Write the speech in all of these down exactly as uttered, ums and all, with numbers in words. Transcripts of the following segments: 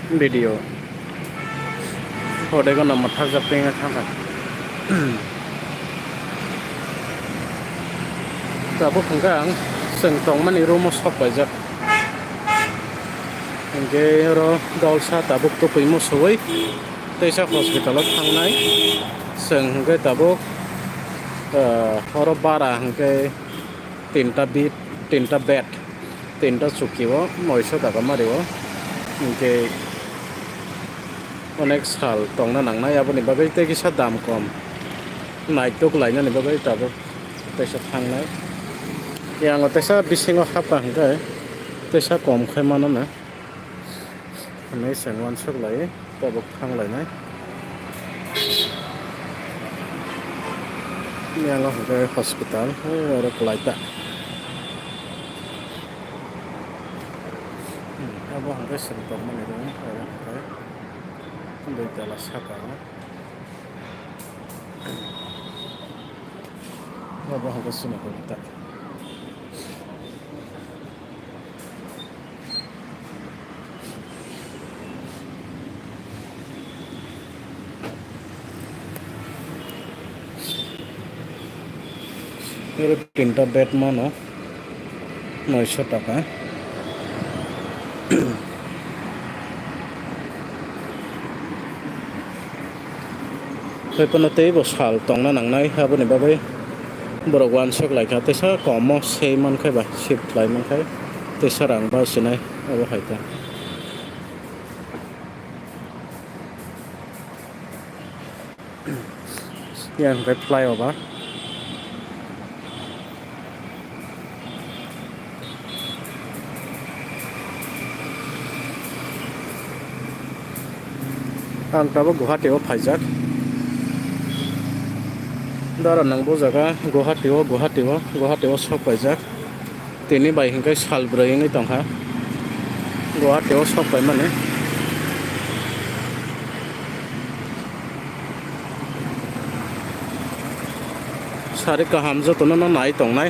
Video. Hodego no mwthakjak tengwi thangkha. Tabuk hwnkhe ang chwng tongmani room-o sok paijak. Hinkhe oro dolsa tabuk tupui musuwi teisa hospital-o thangnai. Chwng hwnkhe tabuk, ah, oro bara hwnkhe tinta bed, tinta bed, tinta chukio noisho taka mario. Hinkhe onek sal tongna nangnai, aboni bagwi tei kisa dam kom. Naitok lainani bagwi tabuk teisa thangnai. Yango teisa bisingo hapkha hwnkhe teisa kom khai mano na. Hwnwi chwng uansuk lai, tabuk thang lainai. Yango hwnkhe hospital, o oro kwlai ta. Hmm, abo hwnkhe chwng tongmani room, oro hwnkhe dui tala saka o. Abo hwnkhe chini room ta. Oro tinta bed mano noisho taka. Tei pono teibo sal tongna nangnai, aboni bagwi borok uansuk laikha, teisa komo sei mankhe ba shift lai mankhe teisa rang ba sinai abo hai khe. Yang hwnkhe flyover. Ang tabuk Guwahati o phaijak. Dara nang bo jaga Guwahati o, Guwahati o, Guwahati o sok paijak. Tini bai hwnkhe sal bwrwi wngwi tongkha Guwahati o sok paimani. Sari kaham jotono no nai tongnai.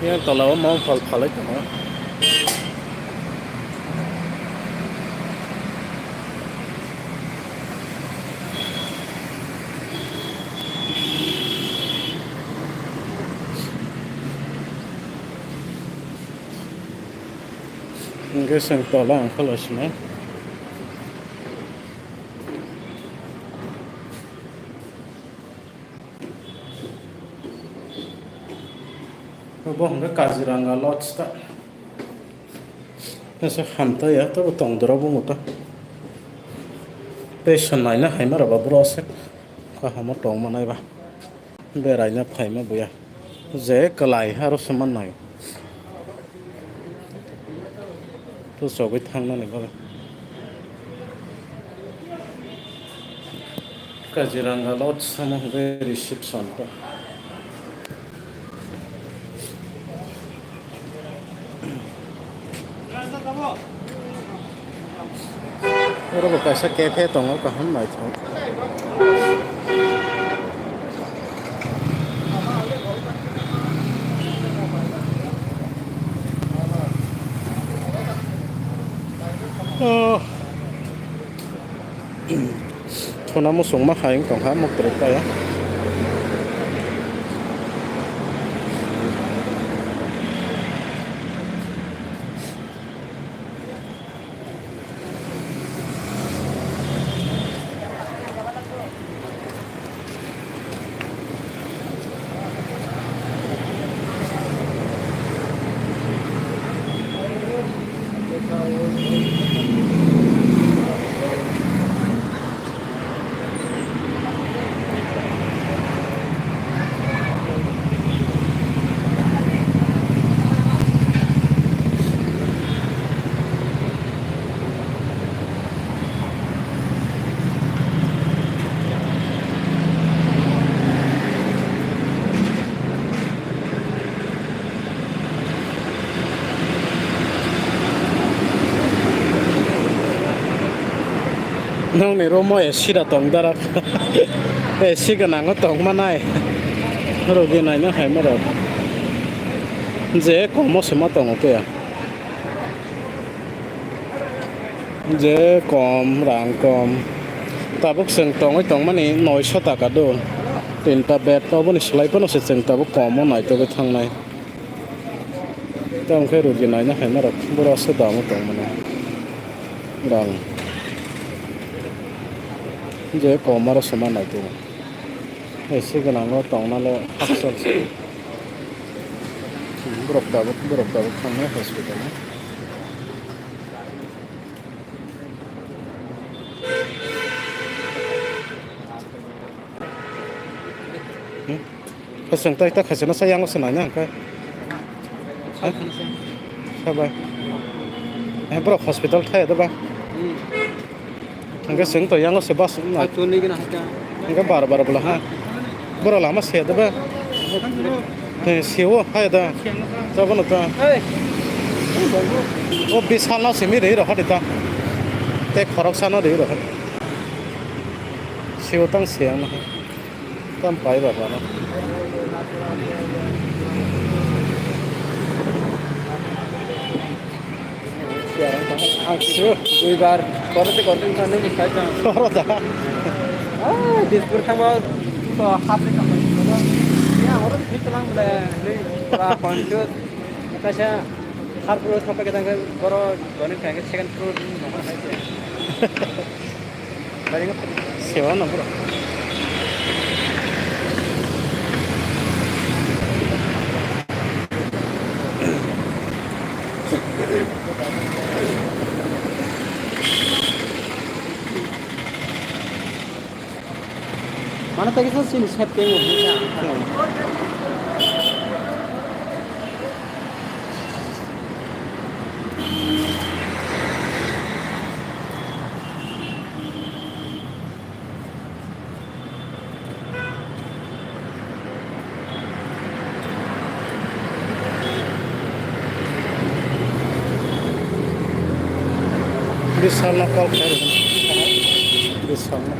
Yang tola o mangpal phalai tongo. Hingke chwng tola ang khe laisinai. Bo hingke Kaziranga Lodge ta. Kaisa hamtaiya, tabo tongdorok bo muta. Tei swnaina haima rok bo bwrok se kaham o tong manai ba. Beraina phaima buya. Je kwlai aro se mannai. Tusogwi thangnani bagwi. Kaziranga Lodge samo hwnkhe reception to. Oro bo kaisa cafe tongo, kaham naithok. Oh. Thuna muchungma hai wng tongkha, muktrwi kaya. Nokni room o A C da tong darak. A C gwnango tong manai. Rogi naina hai ma rok. Je komo se ma tongo kaya. Je kom, rang kom. Tabuk chwng tongwi tongmani noisho taka do. Tinta bed oboni slai phano se chwng tabuk komo naitogwi thangnai. Tamo khe rugi naina hai ma rok. Boro se damo tongmani. Rang. Je kom aro se ma naitongo. A C gwnango tongnale hakchal se. Borok tabuk, borok tabuk thangnai hospital o. Hmm? Khasang tai ta khasana sa yang se nanya hwnkhe. Ha? Sabai. Eh, borok hospital thaya da ba? Hwnkhe chwng to yango se bus na. Hwnkhe bar bar bwla ha. Borok lama se da ba? Eh, sewo hai da. Chabono ta. O bisal no simi rei rokha de ta. Tei khoroksa no rei rokha. Sewo tang se ang no. Tam pai ba ba no. Ang su duibar korte korte thang nang sai jang. Oro da. Ah, Dispur thangba to hapni thangba. Ya, oro thik lang le, le, ba kontu. Kaisa harpro thapa ke tang boro goni thang second floor no ha hai. Sewa no bro. Mana tadi kan sini set kayak gitu. Bisalno call khlai rwgwno. Bisalno.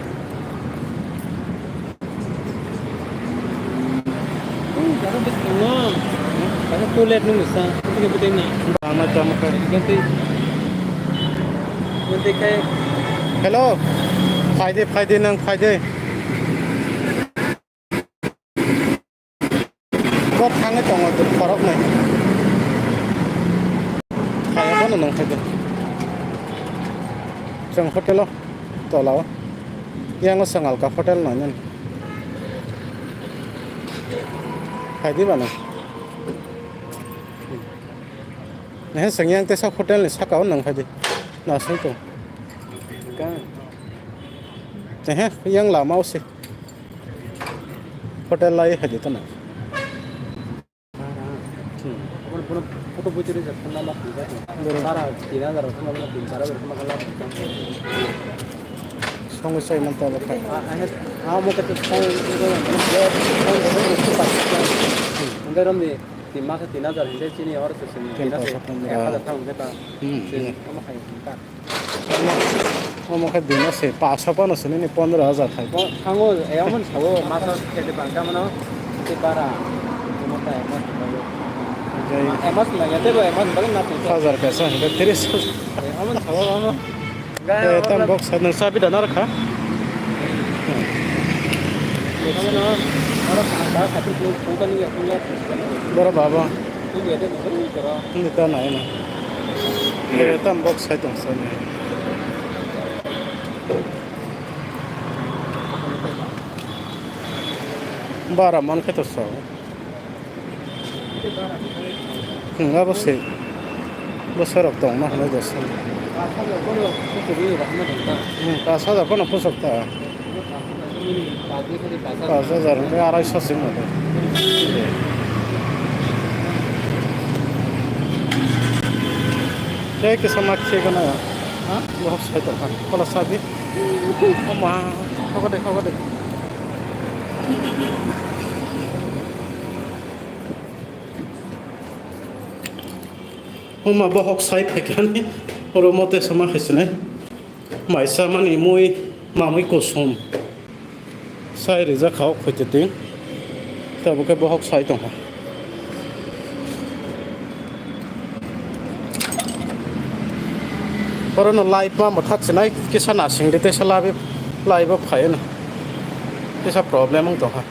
Tole nung sa, tole bete ni. Bana tamo kha. Ganti. Ganti kai. Hello. Phaidi, phaidi, nang phaidi. Bo thangwi tongo, khorok nai. Kaya bono nang phaidi. Chwng hotel o, tola o. Yang o chwng alka hotel nai nani. Phaidi bana. Nehe chwng yang tesa hotel ni saka o nang phaidi. Na sung tong. Ka. Nehe yang lama o se. Hotel lai phaidi to na. Hmm. Photo buchere je phone number twi jati. Bara tin hajar phone number twi bara phone number. Song sai man ta ba khai. Ah, ah, ah, mo kete song. Ngai rom ni tin mas tin hajar hinde chini or se sini. Tin hajar thang hinde ta. Hmm. Omo khai ta. Omo khe dino se, paso phano se nini pondro hajar khai. Bo thango, e, omo ni sabo, masa kete bangka mano, te bara, omo ta e mas ni bagwi. Jai. E mas ni bagwi, te bo e mas ni bagwi na tong. Hajar kaisa hingke tris. E, omo ni sabo, omo. E, tam box sa, nwng sabi da narwkha? Omo no, oro sa, sa, sa, tu, tu, tu, tu, tu, tu, tu, Boro baba. Hindi ta nai na. Eh, tam box sai tong sa ni. Bara man khe to sa. Hmm, abo se. Bo serok tong ma hwnwi da se. Hmm, pas hajar phano pusok ta. Pas hajar hwnkhe arai so sing mano. Tei kisa mak se gana ya. Ha? Bo sai tong kha. Kola sabi. Oma, khogo de, khogo de. Oma bohok sai phaikani. Oro mote sama khaisine. Maisa mani mui Mamui kusum. Sai rijak kha o khoito ting. Tabuk khe bohok sai tongkha. Orono light ma mwthak chinai kisa nasing de tesa labi light bo phaino. Kisa problem wng tongkha.